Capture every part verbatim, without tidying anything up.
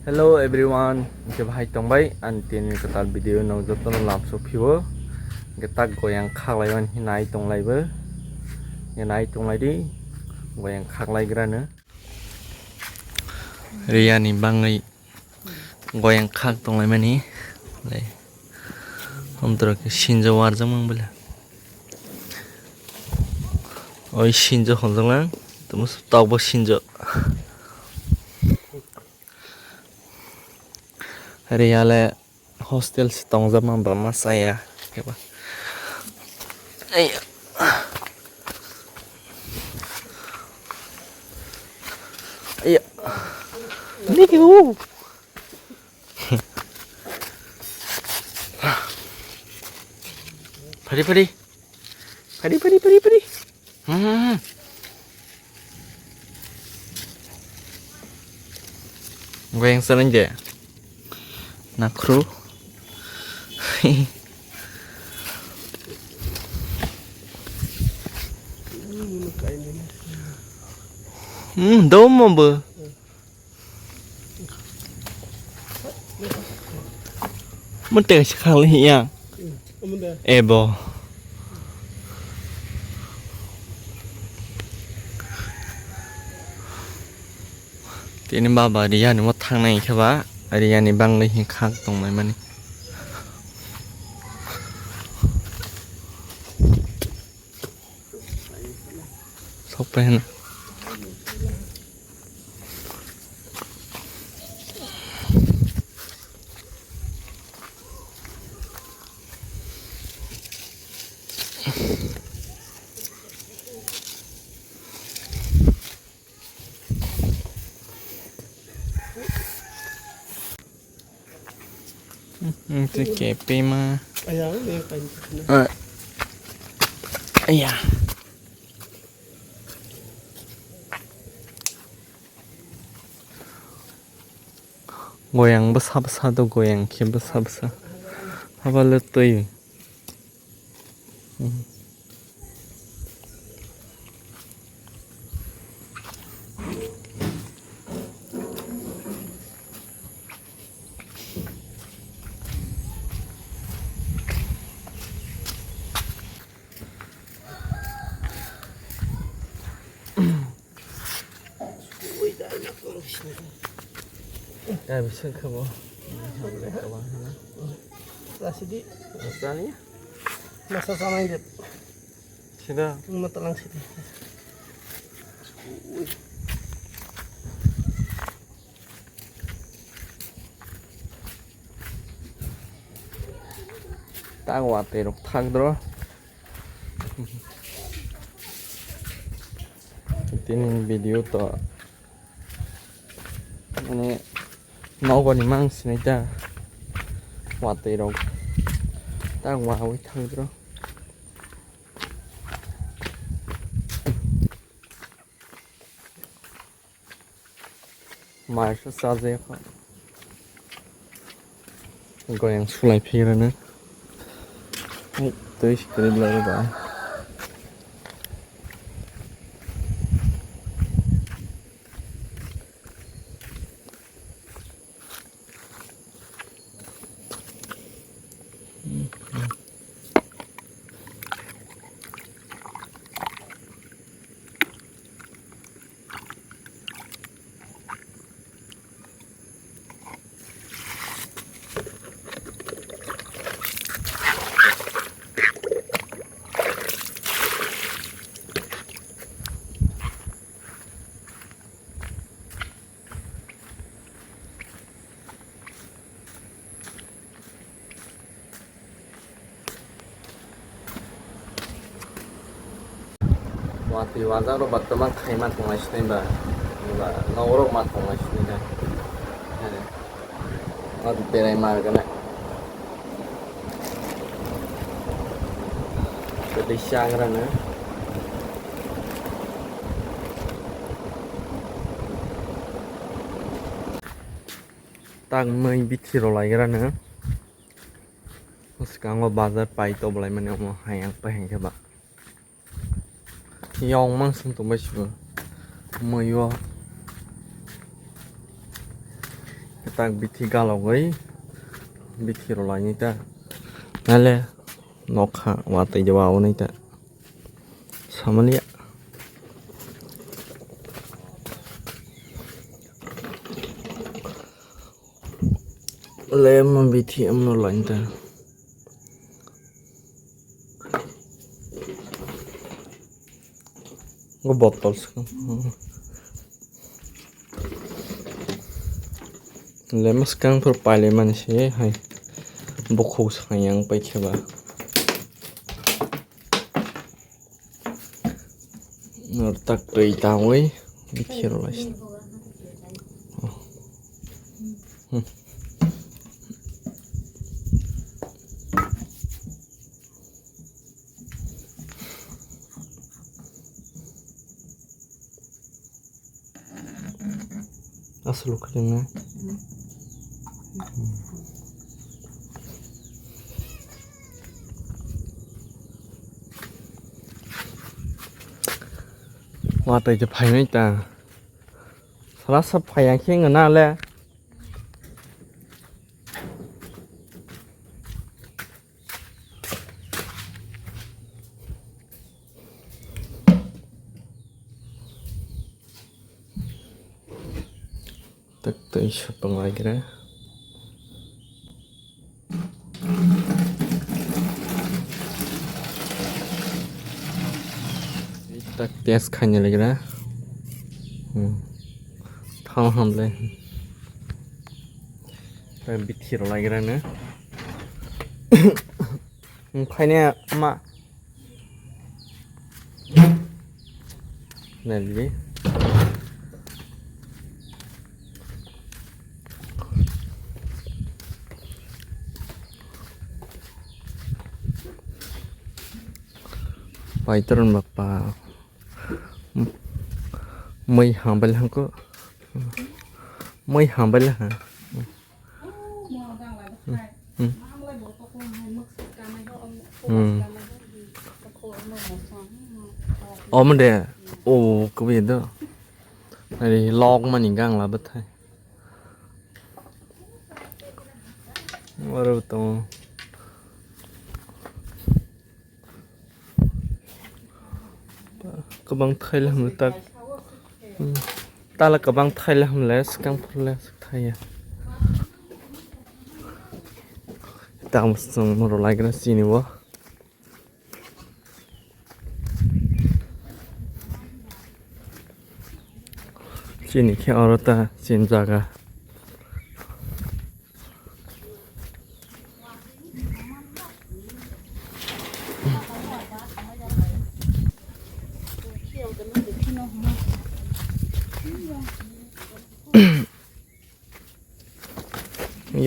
Hello everyone, hwnkhe bahai tongbai ani tini kwtal video no jotono lamsok phio. Hwnkhe tak goyang khaklai mani nai tonglaibo. Hwnkhe nai tonglai di, goyang khaklai grano. Riyani bangwi goyang khak tonglai mani. Lai. Homtoro khe sinjo warjak mang bwle. Oi sinjo honjak lang. Tamo tok bo sinjo. Riyale hostel si tongjak mang ba ma saya. Keba. Ai. Ai. Niki u. Phari, phari. Phari, phari, phari, phari. Hmm. Goyang saling de. Nakhru. Hmm, domo bo. Mate si khali ya. Ebo. Tini baba riyani mo thangnai khe ba riyani bangwi hin khak tongmai mani. Sok pai hana. Tei kepema. Aya, ne kain. Ah. Aya. Goyang bwsa bwsa do, goyang khe bwsa bwsa. Haba le twi. Ui, dai na tong sini. Ya, bisa ke bo. Kaba hana. Lasidi. Sani. Masa sama ini. Sida. Mata lang sini. Ui. Tang watwi rok thak dro. Tini video to mane nogo ni mang sinai ta watwi rok tang wawi thak dro. Mai se chajakha. Goyang sulai phirano. Hai, twi sikri blai ba. Watwi wajak rok ba twma khai ma tongnai sinai ba, ba nok rok ma tongnai sinai da. Watwi berai ma rwgana. Tei chagra no. Tak mui bithi rw lai gra no. Bwskango bazar pai to bolai mani omo hayang pai hwnkhe ba. Yong mang sung tong bai sibo. Mui o. tak bithi galogwi bithi rwlainai ta. Nale nokha watwi de waunai ta. Samalia. Lem bithi amno lainai ta. Go botol se. Lema swkang phur paile mani se hai. Bukhuk swkang yang pai khe ba. Nor tak twi tangwi bithi rwlai se. Aswk khe nang na. Watwi khe phainai ta. Sara sa phaiya khe wngna le. Tak tei sotong lai gra. Tak test khaina lai gra. Hmm. Thang ham le. Tak bithi rwlai gra ne. Khaina ma. Nalbi. Paitron bapa. Mui hambal hangko. Mui hambal ha. Hmm. Hmm. Omo de, o, kubi do. Ari log mani gang la bathai. Oro to. Kwbang thaila hamle tak. Hmm. Tala kwbang thaila hamle swkang phurle thaya. Tamo chwng moro laigra chini o. Chini khe oro ta chini jaga.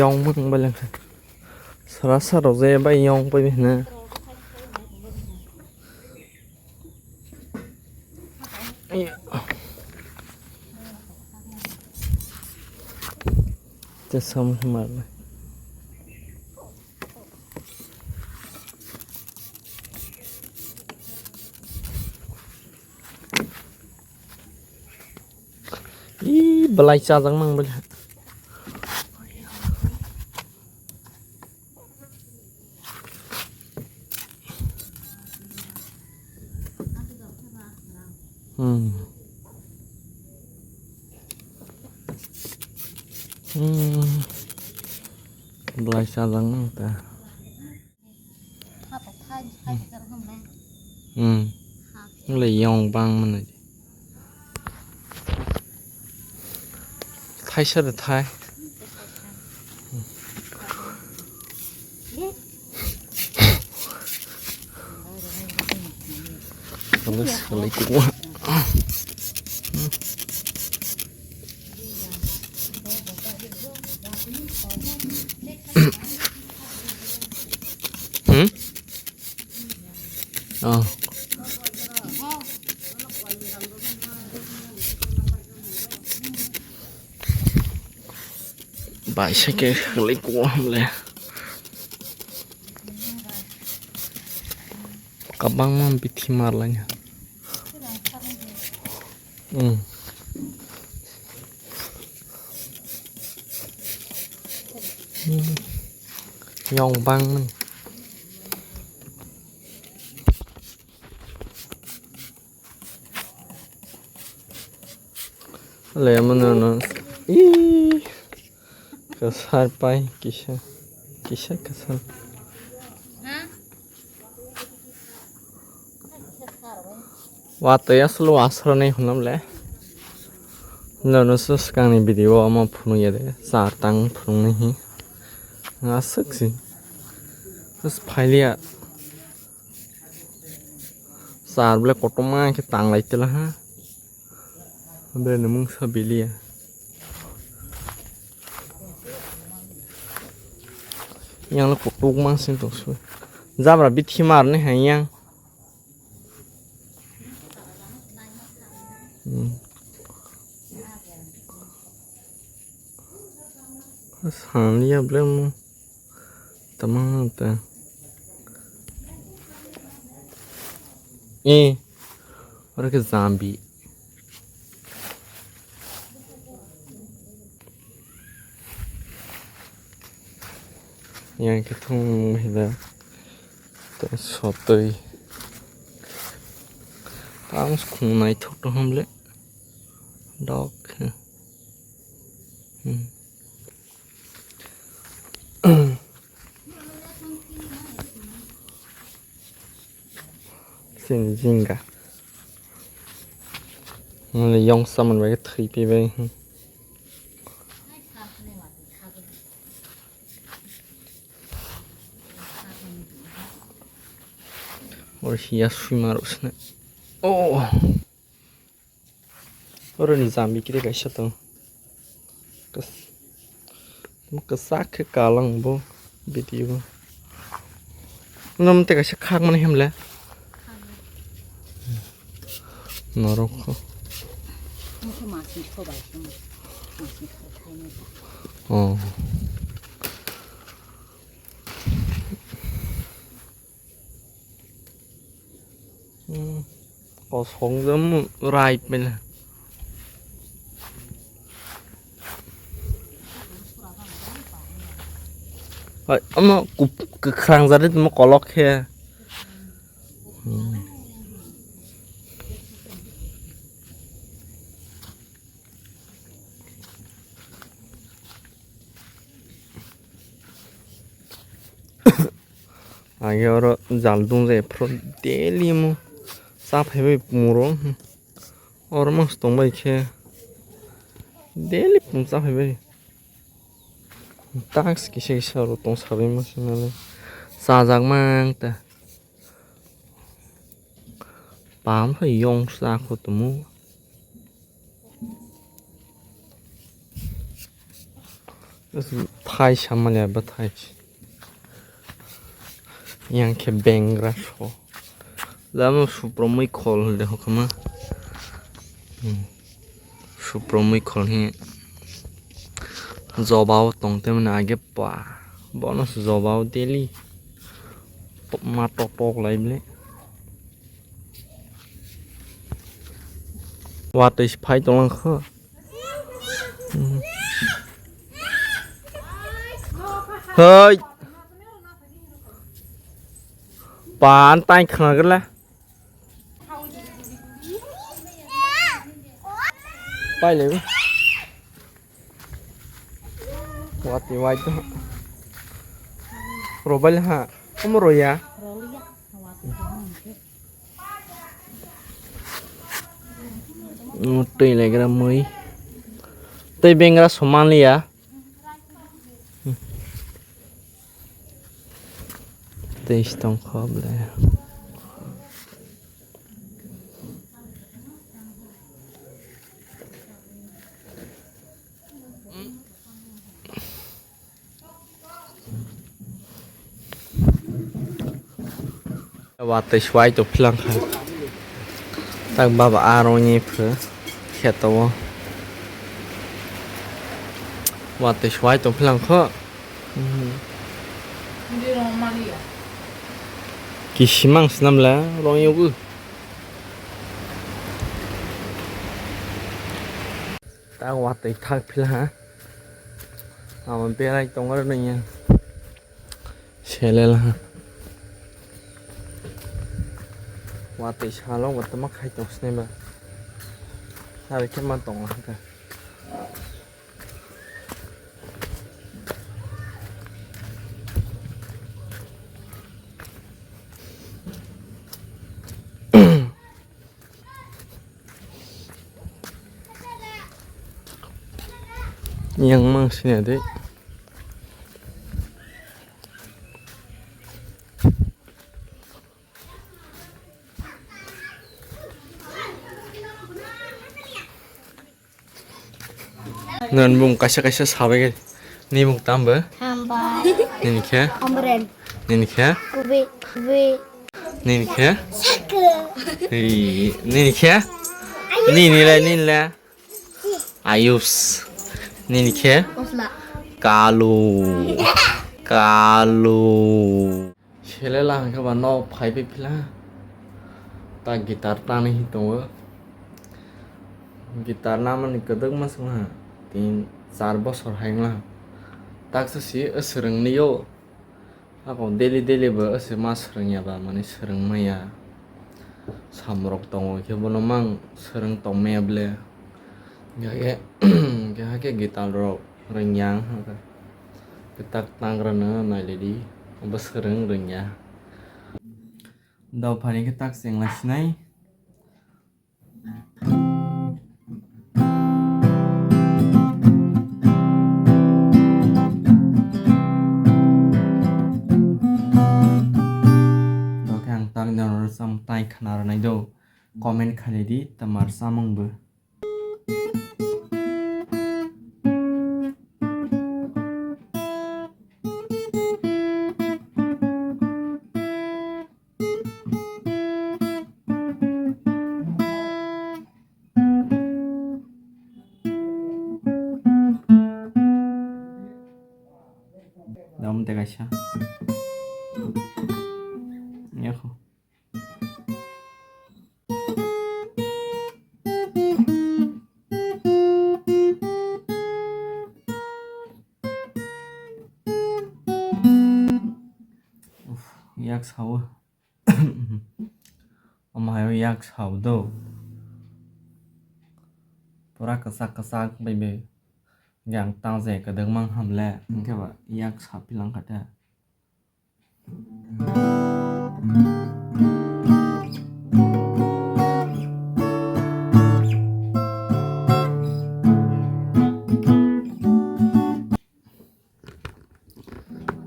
Yong mung bale sara sara je bai yong bai na. Te sam mar na. Ih, belai chajak mang belai. Hmm. Hmm. Belai chajak mang ta. Hmm. Wngkha yong bang mano. Thaisa de thai. Hmm? Oh. Bai se ke khwlai kuwa hamle. Kabangma bithi marlanya. Hmm. Yong bang. Le mano no. Ih. Kasar pai kisa. Kisa kasar. Watwi aswk wasrani hwnam le. Nono swkangni video o omo phunukya de, char tang phunuknai hi. Aswk si. Bas phailiya. Char ble kotorma khe tanglai tila ha. Bre ni mungsa biliya. Yang le kutuk mang sing tong su. Jabra bithi mar ni hai yang. Hmm. Saniya ble mo. Tamang ta. Eh. Oro khe jambi. Yang khe thung hila. Tei sotwi. Ang khung naithok to hamle. Dok. Hmm. Sini jingga. Mane yong saman bai thwi pi bai. Or hiya swima rosne. Oh. Oro ni jambi kiri kaisa tong. Kas-, kasak khe kalang bo video. Nom te kaisa khak mani hemle. Norok kho. Oh. Hmm. Kosong jam right mena. Hai, omo kwk-, kwkhrang jari tongmo kolok khe. Hmm. Age oro jal dungjak ephuru daily omo cha phaibai pungro. Oro mangsa tongbai khe daily pung cha phaibai. Task kisa kisa oro tong sabai mangsa nale chajak mang ta. Pam phai yong sa kho tumu. Thai samani abo thai. Yang khe bengra so. Lama supromwi khol de hokma. Hmm. Supromwi khol hi. Jobao tong temne age pa. Bono se jobao daily. Ma tok tok lai ble. Watwi se phai tonglang kho. Hoi. Pan tai khna gela. Pai le. Watwi wai to. Robai ha. Omo roya. Twi legra mui. Twi bengra soman liya. Twi stong kho ble. Watwi swai to philang kha. Tak baba aro ni phu kheto o. Watwi swai to philang kho. Kisimang snam la rong yogu. Ta watwi thak phila ha. Amo berai tongo nini. Selela. Watwi salo watama khai tong sinai ba. Sari khe ma tongo hwnkhe. Yang mang sini ade. Nang bung kaisa kaisa sabai khe. Ni bung tam bo? Hambai. Nini khe? Amren. Nini khe? Kubi, kubi. Nini khe? Saka. Ei, nini khe? Nini le, nini le. Ayus. Nini khe? Kosla. Kalu. Kalu. Selela hwnkhe ba nok phaibai phila. Ta guitar tanwi hi tongo. Guitar namani kwdwkma swngha. Tin char bosor hai wngla. Taksa si swrwngni o. Ako daily daily bo se ma swrwngya ba, mane swrwngmaya. Samrok tongo khe bono mang swrwng tongmaya ble. Hingkhe, hingkhe guitar rok rwngya hwnkhe. Kwtak tangrano nailedi, obo swrwng rwngya. Dophani khe tak chengla sinai. Dokhe ang tak norok sam tai khna rwnai do, comment khaidi tamar samung bo. Dam de kaisa. Yakho. Uf, yak sao. Omo hai o yak sao do. Pura kwchak kwchak bai bai. Yang tang je kwdwk mang hamle, hwnkhe ba yak sa pilang kha ta.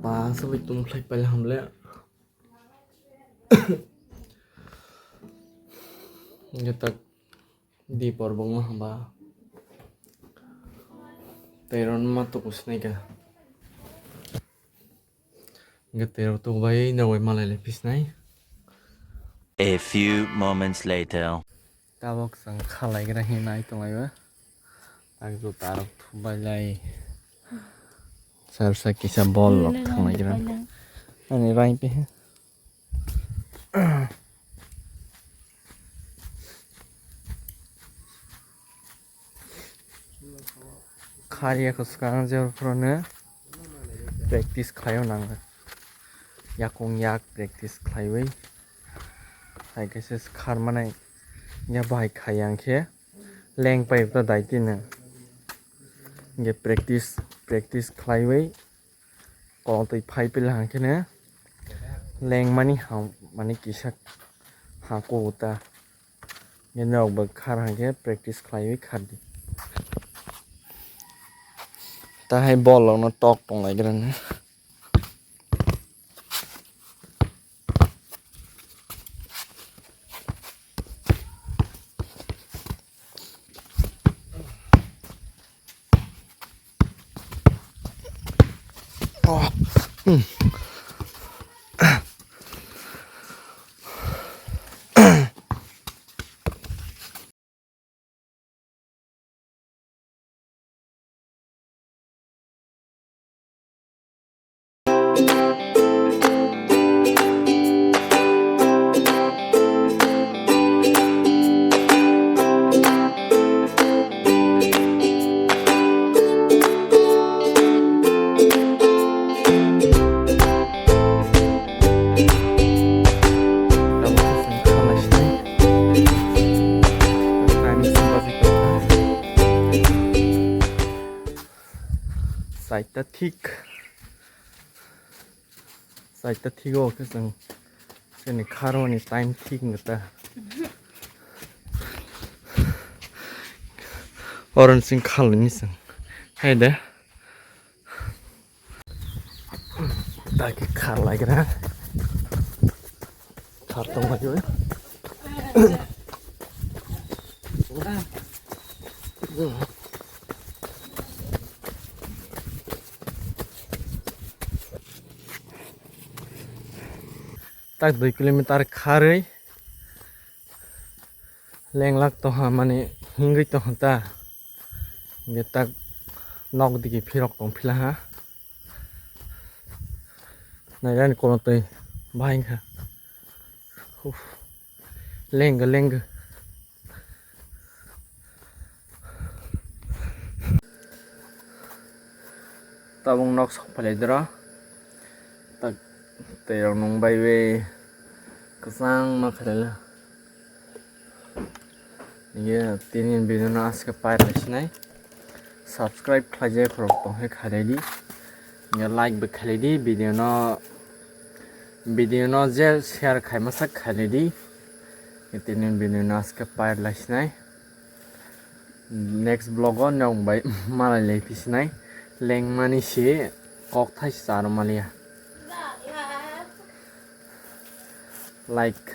Pa sabai tum khlai paila hamle. Hwnkhe tak di por bongma hamba. Tei ron ma tuku sinai ka. Hwnkhe tei rok tuku bai nogoi malai lai phi sinai. A few moments later. Tabok chwng khalaigra hinwi nai tonglaio. Tak juta rok thubai lai. Sar sa kisa bol rok thanglaikra. Ani rai pe. Khariya kho swkang je phurune practice khlaio nang. Yakung yak practice khlaiwi. Hai khe se khar manai ya bai khai yang khe leng pai ta dai tino. Hingke practice, practice khlaiwi kol twi phai pila hang kheno lengmani ham mani kisa ha kugo ta. Hingke norok bo khar hang khe practice khlaiwi khar di. Tahai bol rok no tok tong lai gra na. Saita thik. Saita thik o khe chwng chini kharmani time thik wngkha ta. Oron sing khalini chwng. Hai de. Taki khar lagira. Khar tong lagi oi. Tak dui kilometer kharwi lenglak tongha, mani hingwi tongha ta. Hingke tak nok digi phirok tong phila ha. Nairani kono twi bahai kha. Uf. Lengga, lengga. Tabuk nok sok phalai doro. Tak tei rok nung bai bai kwchang ma khalai la. Ye tini video no aske pai lai sinai. Subscribe khlai je khorok tong khe khalai di. Ye like bo khalai di video no. Video no je share khai masa khalai di. Ye tini video no aske pai lai sinai. Next vlog o nong bai malai lai phi sinai. Lengmani si kok thai si charo maliya. Like